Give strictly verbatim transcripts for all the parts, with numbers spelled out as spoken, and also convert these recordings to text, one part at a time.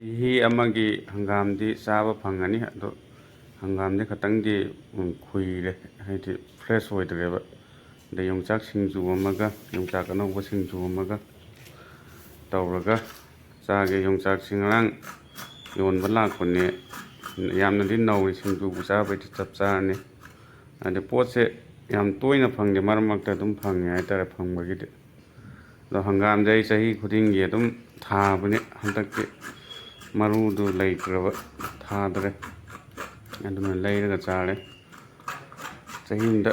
ꯆꯍꯤ ꯑꯃꯒꯤ ꯍꯪꯒꯥꯝꯗꯤ ꯆꯥꯕ ꯐꯪꯒꯅꯤ꯫ ꯑꯗꯣ ꯍꯪꯒꯥꯝꯗꯤ ꯈꯇꯪꯗꯤ, ꯎꯝ, ꯈꯨꯏꯔꯦ, ꯍꯥꯏꯗꯤ fresh ꯑꯣꯏꯗ꯭ꯔꯦꯕ꯫ ꯑꯗꯩ ꯌꯣꯡꯆꯥꯛ ꯁꯤꯡꯖꯨ ꯑꯃꯒ, ꯌꯣꯡꯆꯥꯛ ꯑꯅꯧꯕ ꯁꯤꯡꯖꯨ ꯑꯃꯒ ꯇꯧꯔꯒ ꯆꯥꯒꯦ꯫ ꯌꯣꯡꯆꯥꯛꯁꯤ ꯉꯔꯥꯡ ꯌꯣꯟꯕ ꯂꯥꯛꯄꯅꯦ꯫ ꯌꯥꯝꯅꯗꯤ ꯅꯧꯔꯤ, ꯁꯤꯡꯖꯨꯕꯨ ꯆꯥꯕꯩꯗꯤ ꯆꯞ ꯆꯥꯔꯅꯤ꯫ ꯑꯗ ꯄꯣꯠꯁꯦ ꯌꯥꯝ ꯇꯣꯏꯅ ꯐꯪꯗꯦ, ꯃꯔꯛ ꯃꯔꯛꯇ ꯑꯗꯨꯝ ꯐꯪꯉꯦ ꯍꯥꯏꯇꯥꯔꯦ, ꯐꯪꯕꯒꯤꯗꯤ꯫ ꯑꯗꯣ ꯍꯪꯒꯥꯝꯁꯦ ꯑꯩ ꯆꯍꯤ ꯈꯨꯗꯤꯡꯒꯤ ꯑꯗꯨꯝ ꯊꯥꯕꯅꯦ, ꯍꯟꯗꯛꯇꯤ ꯃꯔꯨꯗꯨ ꯂꯩꯇ꯭ꯔꯕ, ꯊꯥꯗ꯭ꯔꯦ, ꯑꯗꯨꯅ ꯂꯩꯔꯒ ꯆꯥꯔꯦ꯫ ꯆꯍꯤ ꯑꯃꯗ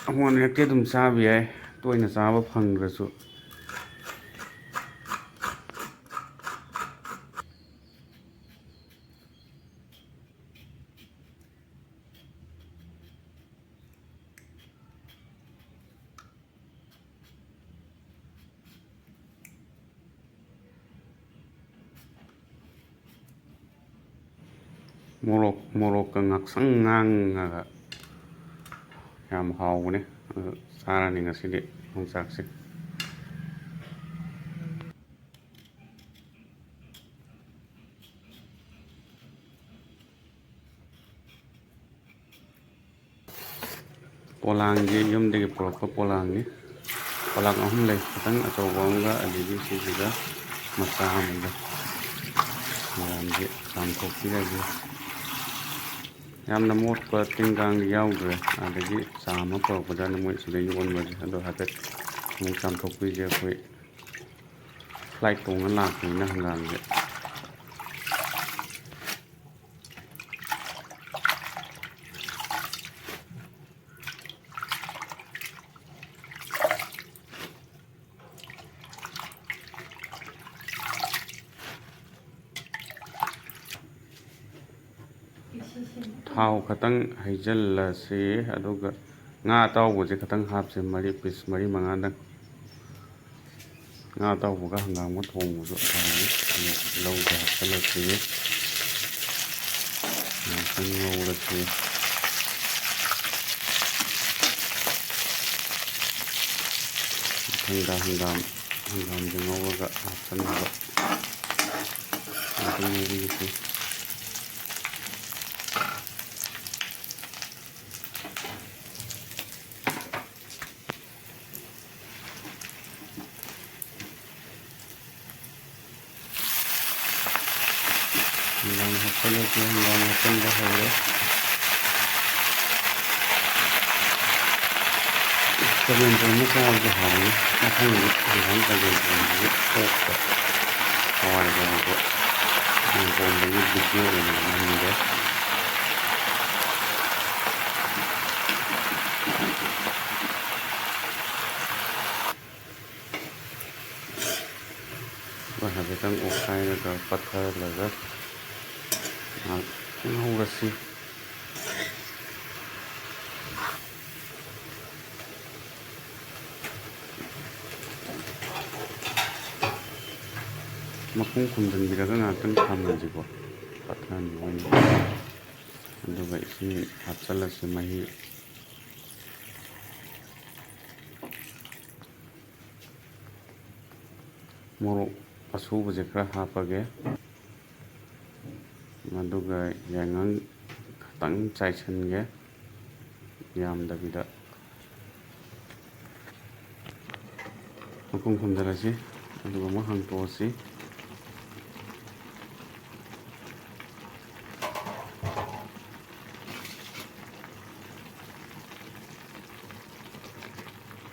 ꯑꯃꯨꯛ ꯑꯅꯤꯔꯛꯇꯤ ꯑꯗꯨꯝ ꯆꯥꯕ ꯌꯥꯏ, ꯇꯣꯏꯅ ꯆꯥꯕ ꯐꯪꯗ꯭ꯔꯁꯨ꯫ ꯃꯣꯔꯣꯛ, ꯃꯣꯔꯣꯛꯀ ꯉꯥꯛꯁꯪ ꯉꯥꯡꯉꯒ ꯌꯥꯝ ꯍꯥꯎꯕꯅꯦ꯫ ꯑꯗꯨ ꯆꯥꯔꯅꯤ ꯉꯁꯤꯗꯤ ꯌꯣꯡꯆꯥꯛꯁꯦ꯫ ꯄꯣꯂꯥꯡꯁꯦ ꯌꯨꯝꯗꯒꯤ ꯄꯨꯔꯛꯄ ꯄꯣꯂꯥꯡꯅꯤ꯫ ꯄꯣꯂꯥꯡ ꯑꯍꯨꯝ ꯂꯩ, ꯈꯤꯇꯪ ꯑꯆꯧꯕ ꯑꯃꯒ, ꯑꯗꯒꯤ ꯁꯤꯁꯤꯒ ꯃꯆꯥ ꯑꯃꯒ꯫ ꯃꯌꯥꯝꯁꯦ ꯆꯥꯝꯊꯣꯛꯄꯤꯔꯒꯦ꯫ ꯌꯥꯝꯅ ꯃꯣꯠꯄ ꯇꯤꯟ ꯀꯥꯡꯗꯤ ꯌꯥꯎꯗ꯭ꯔꯦ꯫ ꯑꯗꯒꯤ ꯆꯥꯝꯃ ꯄꯨꯔꯛꯄꯗꯅ ꯃꯣꯏ ꯁꯤꯗ ꯌꯣꯟꯕꯁꯦ, ꯑꯗꯣ ꯍꯥꯏꯐꯦꯠ ꯑꯃꯨꯛ ꯆꯥꯝꯊꯣꯛꯄꯤꯁꯦ꯫ ꯑꯩꯈꯣꯏ flight ꯇꯣꯡꯉ ꯂꯥꯛꯄꯅꯤꯅ ꯍꯪꯒꯥꯝꯁꯦ꯫ ꯊꯥꯎ ꯈꯇꯪ ꯍꯩꯖꯤꯜꯂꯁꯤ, ꯑꯗꯨꯒ ꯉꯥ ꯑꯇꯥꯎꯕꯁꯦ ꯈꯇꯪ ꯍꯥꯞꯁꯦ, ꯃꯔꯤ, piece ꯃꯔꯤ ꯃꯉꯥꯗꯪ꯫ ꯉꯥ ꯑꯇꯥꯎꯕꯒ ꯍꯪꯒꯥꯝꯒ ꯊꯣꯡꯕꯁꯨ ꯍꯥꯎꯅꯤ꯫ ꯑꯗꯨ ꯇꯤꯜꯍꯧꯁꯦ ꯍꯥꯞꯆꯤꯜꯂꯁꯤ, ꯉꯥꯛꯇꯪ ꯉꯧꯔꯁꯤ꯫ ꯃꯊꯪꯗ ꯍꯪꯒꯥꯝ, ꯍꯪꯒꯥꯝꯁꯦ ꯉꯧꯔꯒ ꯍꯥꯞꯆꯤꯟꯅꯕ꯫ ꯉꯥꯏꯕꯤꯔꯤꯁꯤ꯫ ꯍꯪꯒꯥꯝ ꯍꯥꯞꯆꯤꯜꯂꯁꯤ꯫ ꯍꯪꯒꯥꯝ ꯍꯥꯞꯆꯤꯟꯕ ꯍꯧꯔꯦ꯫ ꯆꯒꯦꯝ ꯄꯣꯝꯕ ꯆꯥꯕꯁꯦ ꯍꯥꯎꯕꯅꯤ꯫ ꯃꯊꯪꯗꯤ ꯍꯪꯒꯥꯝ ꯆꯒꯦꯝ ꯄꯣꯝꯕꯒꯤ ꯀꯣꯛꯇ ꯍꯋꯥꯏꯖꯥꯔꯗꯣ ꯆꯒꯦꯝ ꯄꯣꯝꯕꯒꯤ ꯚꯤꯗꯤꯑꯣ ꯑꯣꯏꯅ ꯅꯝꯒꯦ꯫ ꯍꯣꯏ, ꯍꯥꯏꯐꯦꯠꯇꯪ ꯑꯣꯠꯈꯥꯏꯔꯒ ꯄꯠꯊꯍꯜꯂꯒ ꯉꯥꯏꯍꯥꯛ ꯉꯧꯔꯁꯤ꯫ ꯃꯈꯨꯝ ꯈꯨꯝꯖꯤꯟꯕꯤꯔꯒ ꯉꯥꯏꯍꯥꯛꯇꯪ ꯊꯝꯃꯁꯤꯀꯣ, ꯄꯠꯊꯍꯟꯕ ꯑꯣꯏꯅ꯫ ꯑꯗꯨꯒ ꯏꯁꯤꯡ ꯍꯥꯞꯆꯤꯜꯂꯁꯤ, ꯃꯍꯤ꯫ ꯃꯣꯔꯣꯛ ꯑꯁꯨꯕꯁꯦ ꯈꯔ ꯍꯥꯞꯄꯒꯦ꯫ ꯑꯗꯨꯒ ꯌꯥꯏꯉꯪ ꯈꯇꯪ ꯆꯥꯏꯁꯤꯟꯒꯦ, ꯌꯥꯝꯗꯕꯤꯗ꯫ ꯃꯈꯨꯝ ꯈꯨꯝꯖꯤꯜꯂꯁꯤ, ꯑꯗꯨꯒ ꯑꯃꯨꯛ ꯍꯥꯡꯇꯣꯛꯑꯁꯤ꯫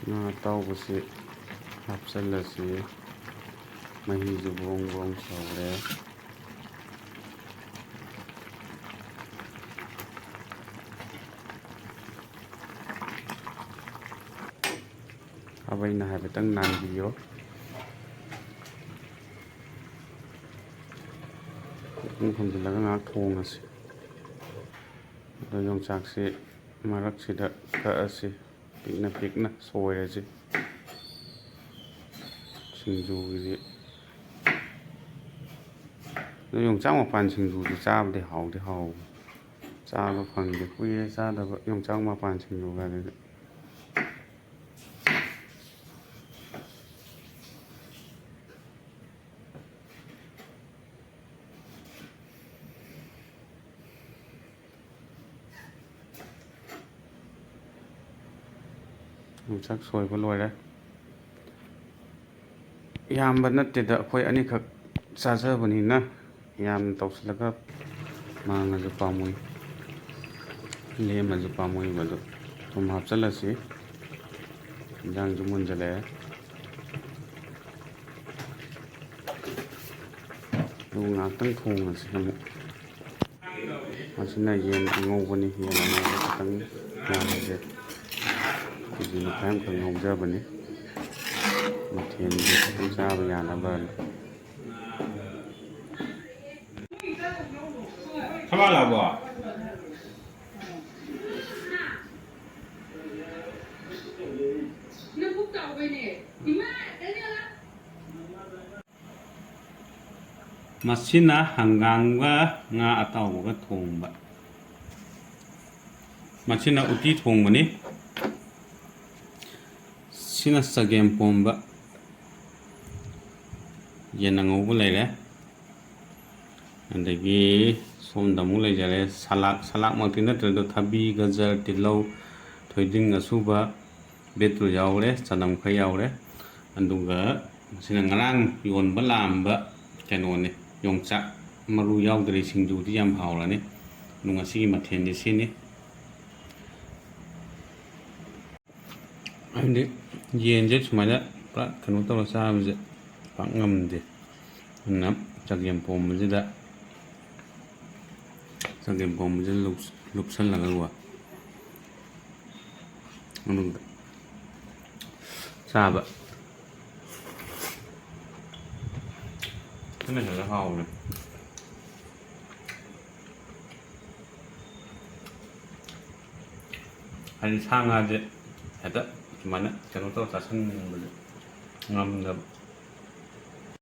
ꯉꯥ ꯑꯇꯥꯎꯕꯁꯤ ꯍꯥꯞꯆꯤꯜꯂꯁꯤ꯫ ꯃꯍꯤꯁꯨ ꯕ꯭ꯔꯣꯡ ꯕ꯭ꯔꯣꯡ ꯁꯧꯔꯦ꯫ ꯈꯥꯕꯩꯅ ꯍꯥꯏꯐꯦꯠꯇꯪ ꯅꯥꯟꯕꯤꯌꯣ꯫ ꯃꯈꯨꯝ ꯈꯨꯝꯖꯤꯜꯂꯒ ꯉꯥꯏꯍꯥꯛ ꯊꯣꯡꯉꯁꯤ꯫ ꯑꯗꯣ ꯌꯣꯡꯆꯥꯛꯁꯤ ꯃꯔꯛꯁꯤꯗ ꯀꯛꯑꯁꯤ꯫ ꯄꯤꯛꯅ ꯄꯤꯛꯅ ꯁꯣꯏꯔꯁꯤ ꯁꯤꯡꯖꯨꯒꯤꯗꯤ꯫ ꯑꯗꯨ ꯌꯣꯡꯆꯥꯛ ꯃꯄꯥꯟ ꯁꯤꯡꯖꯨꯗꯤ ꯆꯥꯕꯗꯤ ꯍꯥꯎꯗꯤ ꯍꯥꯎꯕ꯫ ꯆꯥꯕ ꯐꯪꯗꯦ, ꯀꯨꯏꯔꯦ ꯆꯥꯗꯕ ꯌꯣꯡꯆꯥꯛ ꯃꯄꯥꯟ ꯁꯤꯡꯖꯨꯒꯗꯨꯗꯤ꯫ ꯌꯣꯡꯆꯥꯛ ꯁꯣꯏꯕ ꯂꯣꯏꯔꯦ꯫ ꯌꯥꯝꯕ ꯅꯠꯇꯦꯗ, ꯑꯩꯈꯣꯏ ꯑꯅꯤꯈꯛ ꯆꯥꯖꯕꯅꯤꯅ ꯌꯥꯝ ꯇꯧꯁꯤꯜꯂꯒ ꯃꯥꯡꯉꯁꯨ ꯄꯥꯝꯃꯨꯏ, ꯂꯦꯝꯃꯁꯨ ꯄꯥꯝꯃꯨꯏꯕ꯫ ꯑꯗꯨ ꯊꯨꯝ ꯍꯥꯞꯆꯤꯜꯂꯁꯤ꯫ ꯏꯟꯖꯥꯡꯁꯨ ꯃꯨꯟꯖꯜꯂꯛꯑꯦ꯫ ꯑꯗꯨ ꯉꯥꯛꯇꯪ ꯊꯣꯡꯉꯁꯤ ꯑꯃꯨꯛ꯫ ꯃꯁꯤꯅ ꯌꯦꯟ ꯑꯉꯧꯕꯅꯤ꯫ ꯌꯦꯟ ꯑꯉꯧꯕ ꯈꯤꯇꯪ ꯌꯥꯝꯁꯦ, ꯀꯦ ꯖꯤ ꯃꯈꯥꯏ ꯑꯃꯈꯛ ꯉꯧꯖꯕꯅꯤ꯫ ꯃꯊꯦꯜꯁꯦ ꯈꯤꯇꯪ ꯆꯥꯕ ꯌꯥꯅꯕꯅ꯫ ꯃꯁꯤꯅ ꯍꯪꯒꯥꯝꯒ ꯉꯥ ꯑꯇꯥꯎꯕꯒ ꯊꯣꯡꯕ꯫ ꯃꯁꯤꯅ ꯎꯇꯤ ꯊꯣꯡꯕꯅꯤ꯫ ꯁꯤꯅ ꯆꯒꯦꯝ ꯄꯣꯝꯕ꯫ ꯌꯦꯟ ꯑꯉꯧꯕ ꯂꯩꯔꯦ꯫ ꯑꯗꯒꯤ ꯁꯣꯝꯗ ꯑꯃꯨꯛ ꯂꯩꯖꯔꯦ ꯁꯂꯥꯛ꯫ ꯁꯂꯥꯛꯃꯛꯇꯤ ꯅꯠꯇ꯭ꯔꯦ ꯑꯗꯣ, ꯊꯕꯤ, ꯒꯖꯔ, ꯇꯤꯜꯍꯧ, ꯊꯣꯏꯗꯤꯡ ꯑꯁꯨꯕ, ꯕꯤꯠꯔꯨꯠ ꯌꯥꯎꯔꯦ, ꯆꯅꯝ ꯈꯔ ꯌꯥꯎꯔꯦ꯫ ꯑꯗꯨꯒ ꯃꯁꯤꯅ ꯉꯔꯥꯡ ꯌꯣꯟꯕ ꯂꯥꯛꯑꯝꯕ ꯀꯩꯅꯣꯅꯦ, ꯌꯣꯡꯆꯥꯛ꯫ ꯃꯔꯨ ꯌꯥꯎꯗ꯭ꯔꯦ, ꯁꯤꯡꯖꯨꯗꯤ ꯌꯥꯝ ꯍꯥꯎꯔꯅꯤ꯫ ꯑꯗꯣ ꯉꯁꯤꯒꯤ ꯃꯊꯦꯜꯗꯤ ꯁꯤꯅꯤ꯫ ꯍꯥꯏꯗꯤ ꯌꯦꯟꯁꯦ ꯁꯨꯃꯥꯏꯅ ꯄꯨꯔꯥ ꯀꯩꯅꯣ ꯇꯧꯔ ꯆꯥꯕꯁꯦ ꯄꯥꯛ ꯉꯝꯗꯦ꯫ ꯑꯗꯨꯅ ꯆꯒꯦꯝ ꯄꯣꯝꯕꯁꯤꯗ, ꯆꯒꯦꯝ ꯄꯣꯝꯕꯁꯤꯗ ꯂꯨꯞ-, ꯂꯨꯞꯁꯜꯂꯒꯀꯣ, ꯃꯅꯨꯡꯗ ꯆꯥꯕ꯫ ꯁꯤꯅ ꯍꯦꯟꯅ ꯍꯥꯎꯕꯅꯦ꯫ ꯍꯥꯏꯗꯤ ꯁꯥ ꯉꯥꯁꯦ ꯍꯦꯛꯇ ꯁꯨꯃꯥꯏꯅ ꯀꯩꯅꯣ ꯇꯧꯔ ꯆꯥꯁꯤꯟꯕꯁꯦ ꯉꯝꯗꯕ꯫